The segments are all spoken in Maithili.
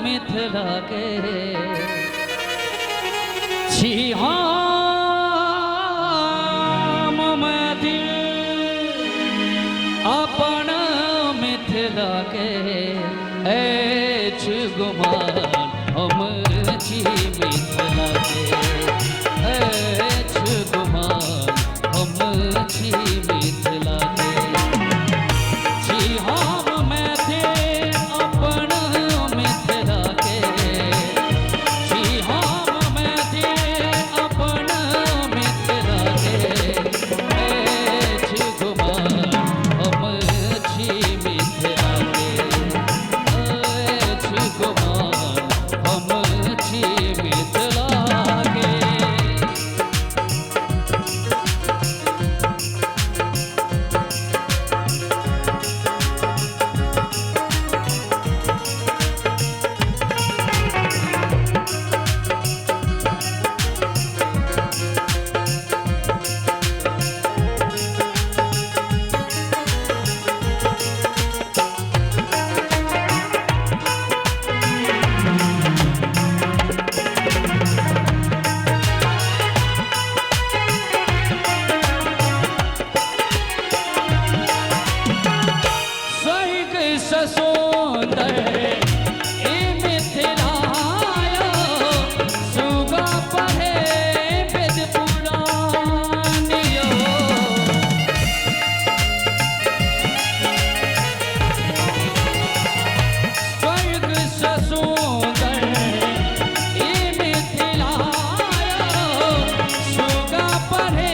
मिथिला के छी हम मैथिल अपन मिथिला के अछि गुमान हम छी मिथिला के अछि गुमान हम छी मिथिला के छी हम मैथिल अपन मिथिला के छी हम मैथिल अपन मिथिला के अछि गुमान हम छी मिथिला के अछि गुमान हम छी मिथिला के। स्वर्ग ससुंदर ए मिथिलाया सुगा पढ़े वेद पुराण यो। स्वर्ग ससुंदर ए मिथिलाया सुगा पढ़े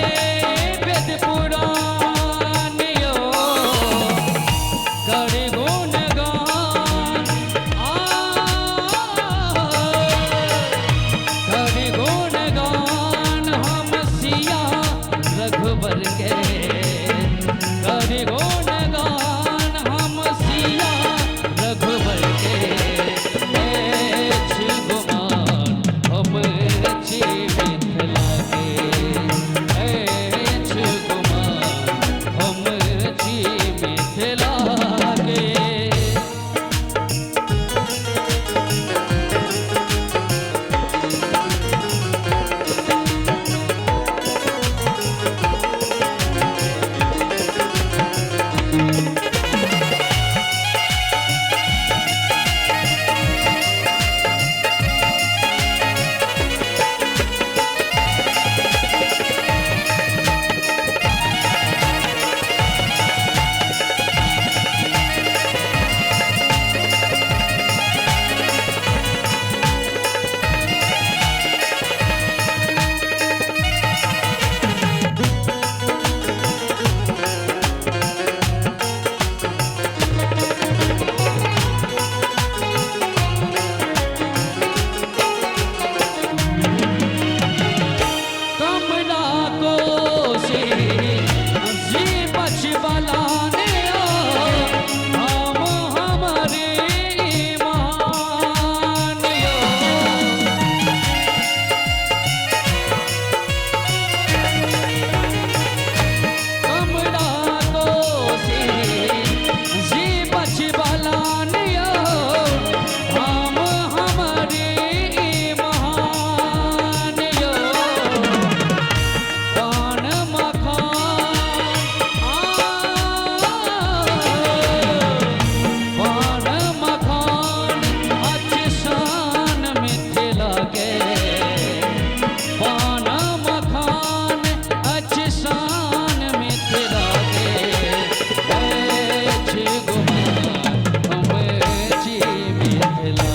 वेद पुराण यो। कर गुणगान आ कर गुणगान हम सिया रघुबर के कर गुणगान हम सिया रघुबर के अछि गुमान हम छी मिथिला के अछि गुमान हम छी मिथिला के। कमला कोसी जी बचबलाने हम हमारे ईमान यो। कमला कोसी जी बचबलाने हम हमारे ईमान यो। पान मखान आ पान मखान अछि शान मिथिला के पान मखान अछि शान मिथिला के अछि गुमान हम छी मिथिला